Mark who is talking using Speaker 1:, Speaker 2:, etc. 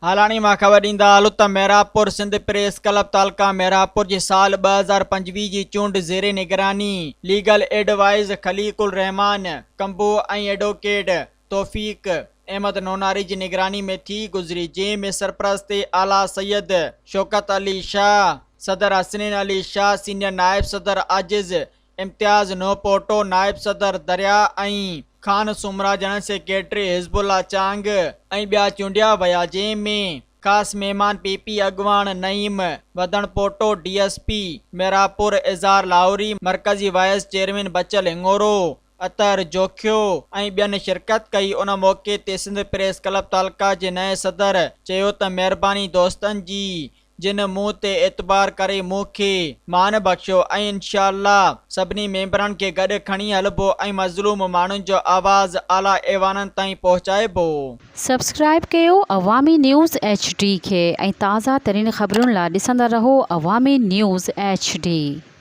Speaker 1: هالاڻي مان خبر ڏيندا هلون ته مهرابپور سنڌ پريس ڪلب تعلقه مهرابپور جي سال 2025 جي چونڊ زير نگراني legal adviser Khaliq ur Rehman Kamboh ۽ advocate Taufiq Ahmed Nonari جي نگراني ۾ ٿي گذري جنهن ۾ سرپرست اعليٰ سيد شوڪت علي شاهه، صدر حسنين علي شاهه، سينيئر نائب صدر عاجز امتياز نوپوٽو، نائب صدر درياء ۽ خان سومرا، جنرل سيڪريٽري حزب الله چانگ ۽ ٻيا چونڊيا ويا، جنهن ۾ خاص مهمان پي پي اڳواڻ Naeem Wadhanpoto, D S P Mehrabpur Izhar Lahori, مرڪزي وائيس چيئرمين بچل هڱورو، اطهر جوکيو ۽ ٻين شرڪت ڪئي، ان موقعي تي سنڌ پريس ڪلب تعلقه جي نئين صدر چيو ته مهرباني دوستن جي جن مون تي اعتبار ڪري مون کي مان بخشيو ۽ انشاء الله سڀني ميمبرن کي گڏ کڻي هلبو ۽ مظلوم ماڻهن جو آواز اعليٰ ايوانن تائين پهچائبو.
Speaker 2: سبسڪرائيب ڪيو عوامي نيوز ايڇ ڊي کي ۽ تازه ترين خبرن لا ڏسندا رهو عوامي نيوز ايڇ ڊي.